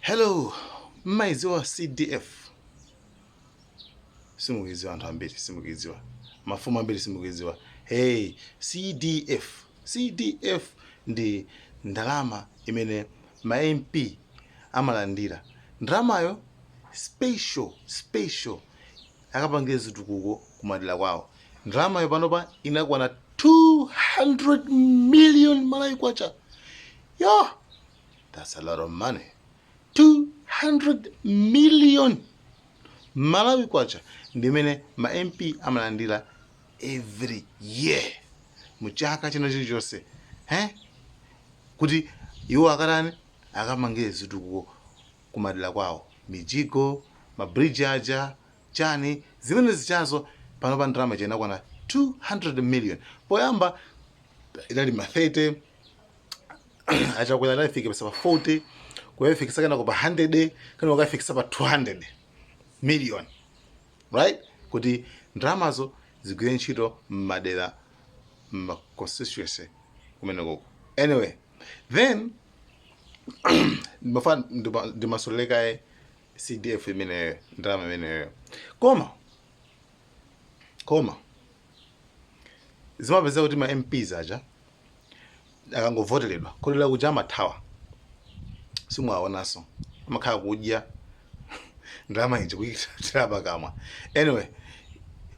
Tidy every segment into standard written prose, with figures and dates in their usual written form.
Hello, mmaidziwa CDF? Simukuidziwa anthu ambiri, simukuidziwa mafumu ambiri, simukuidziwa. Hey, CDF, CDF ndi ndalama imene ma MP amalandira. Ndalamayo special special akapangire zitukuko kumadera kwawo. Ndalamayo panopa inakwana 200 million Malawi kwacha. Yo, that's a lot of money. 200 million Malawi kwacha ndimene ma MP amalandira every year, muchaka chino chilichonse, kuti iwo akatani? Akamangire zitukuko kumadera kwawo, mijigo, mabridge aja, chani, zimene zichazo. Panopa ndalama inakwana 200 million. Poyamba inali ma 30, achakwera anafika pa 40, kuyafikisa kenako pa 100, kenako kafikisa pa 200 million, right, kuti ndalamazo zigwire ntchito mmadera, mma constituency kumenekoko. Anyway, then ndimafa ndimasolekaye CDF imeneyo, ndalama imeneyo. Koma zimapeza kuti ma MPs aja akangovoteredwa kolera kuja amathawa, simwaonanso, amakhala kudya ndalama iji kuyitira pakamwa. Anyway,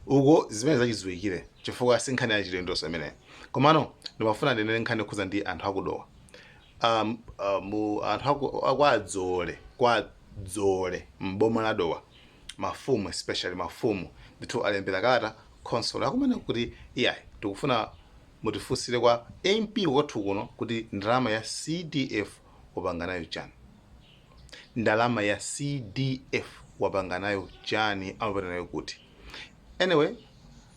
uko zimene zachidziwikire chifukwa si nkhani yachilendonso imeneyo. Komano ndimafuna ndinene nkhani yokhuza ndi anthu akudowa, mu anthu aku adzole, kwa Dzole mboma la Dowa, mafumu, especially mafumu ndithu, alembera kalata council akumene kuti iyayi, tikufuna mutifunsire kwa MP kwathu kuno kuti ndalama ya CDF wapanga nayo chani, ndalama ya CDF wapanga nayo chani, amapita nayo kuti. Anyway,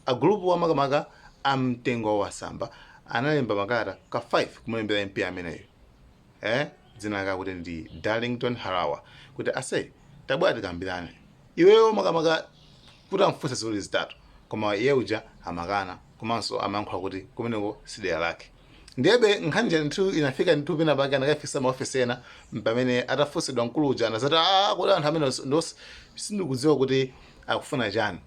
agulupu wamakamaka amtengo wasamba analemba makalata ka 5 kumulembera MP ameneyo, dzina lake akuti ndi Darlington Harawa, kuti ase, tabwera tikambirane iweyo, makamaka kuti amfunse ziwiri zitatu. Koma iye uja amakana, komanso amayankhula kuti kumeneko si dera lake. Ndiyebe nkhani ndithu inafika ndithu pena pake, anakafisa maofisi ena, pamene atafunsidwa mkulu uja anazati, "Ah, kodi anthu amene sindikudziwa kuti akufuna chani,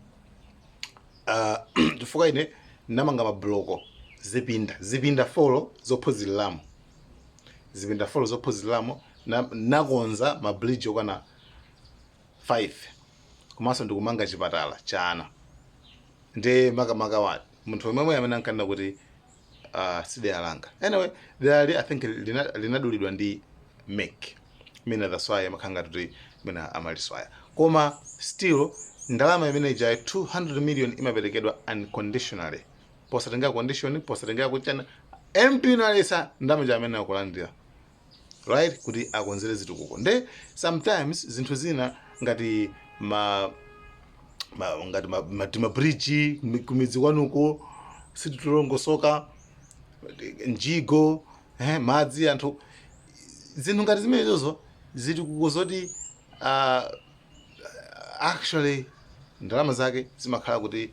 chifukwa ine ndinamanga mabuloko, zipinda 4 zophunziriramo, zipinda 4 zophunziriramo, nakonza mabridge okwana 5, komanso ndikumanga chipatala cha ana." Ndi makamaka wati munthu omwe amene ankanena kuti si dera langa. Anyway, derali I think linadulidwa ndi MEC mina, that's why amakhala ngati kuti mina amaliswaya. Koma still ndalama imene ija 200 million imaperekedwa unconditionally, posatengera condition, posatengera kuchana. MP nalesa ndalama ija amene akulandira, right, kuti akonzere zitukuko. Nde sometimes zinthu zina ngati ma ngati ma bridge kumidzi kwanuko sititolongosoka, njigo, madzi anthu, zinthu ngati zimenezozo, zitukuko zoti actually ndalama zake zimakhala kuti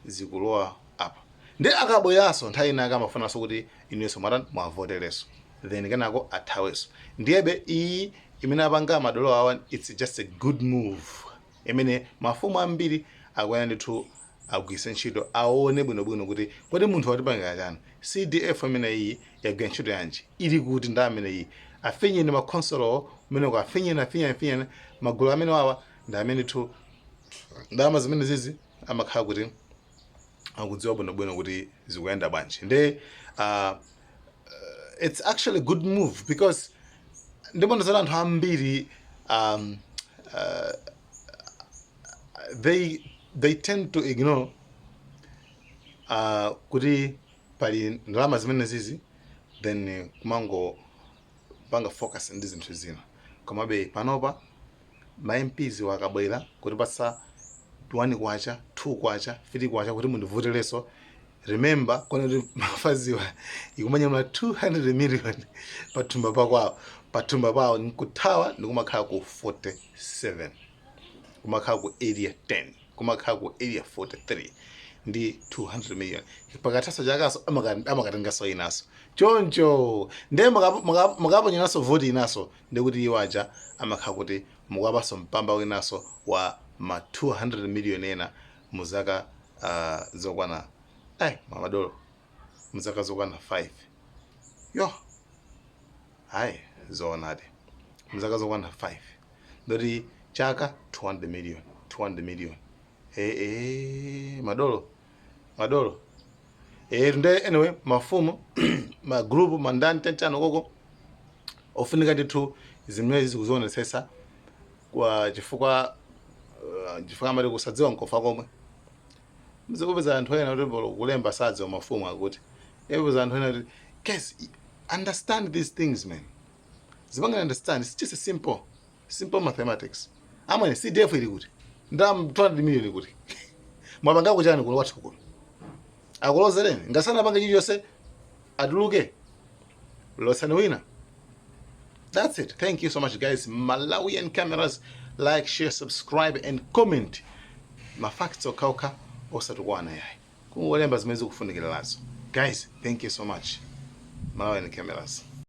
zikulowa apa. Ndi akabweranso nthawi ina akamafunanso kuti inuyonso mwatani, mwavoterenso, then kenako athawenso. Ndiyebe iyi imene apanga madolo awa, it's just a good move imene mafumu ambiri akuyenera ndithu agwiritse ntchito, aone bwinobwino kuti kodi munthu watipangira chani, CDF imene iyi yagwira ntchito yanji, ili kuti ndi amene iyi. Afinyeni makhonsolo kumeneko, afinyeni, afinyeni, afinyeni magulu amene wawa ndi amene ndithu ndalama zimene zizi amakhala kuti akudziwa bwinobwino kuti zikuyenda bwanji. Nde it's actually a good move because ndipo ndizoti anthu ambiri they tend to ignore kuti pali ndalama zimene zizi, then kumangopanga focus ndi zinthu zina. Komabe panopa ma MPs wakabwera kutipatsa 1 kwacha, 2 kwacha, 3 kwacha kuti mundivoterenso, remember kona kuti mafaziwa ikumanyamula 200 million pathumba pakwawo, pathumba pawo, nkuthawa ndikumakhala ku 47, kumakhala ku Area 10, kumakhala ku Area 43. Ndi 200 million. Pakathaso chakaso amakatengaso inaso choncho. Ndiye mukaponyeranso voti inaso, ndikuti iwo aja amakhala kuti mukuwapaso mpamba winaso wa ma 200 million ena muzaka zokwana, ai mamadolo, muzaka zokwana 5. Yo, hayi, zoonadi, muzaka zokwana 5, ndoti chaka 200 million, 200 million. Madolo, madolo. Nde anyway, mafumu, ma group, mandani, chanchano koko ofunika ndithu zimene zikuzionetsetsa kwa chifukwa amati kusadziwa nkofa komwe. Mzikupeza anthu ena kuti polo kulemba sadziwa. Mafumu akuti epeza anthu ena kuti, guys, understand these things, man. Zipanga understand, it's just a simple simple mathematics. Amwene, CDF ili kuti? Ndam 200 million kuti mwapangako chani kuno kwathu kuno? Akulozereni ngasana pange chilichonse, atuluke, losani wina. That's it. Thank you so much, guys. Malawian Cameras. Like, share, subscribe and comment. Ma facts okhaokha, osatukwana yayi, kungolemba zimene zikufunikira nazo. Guys, thank you so much. Malawian Cameras.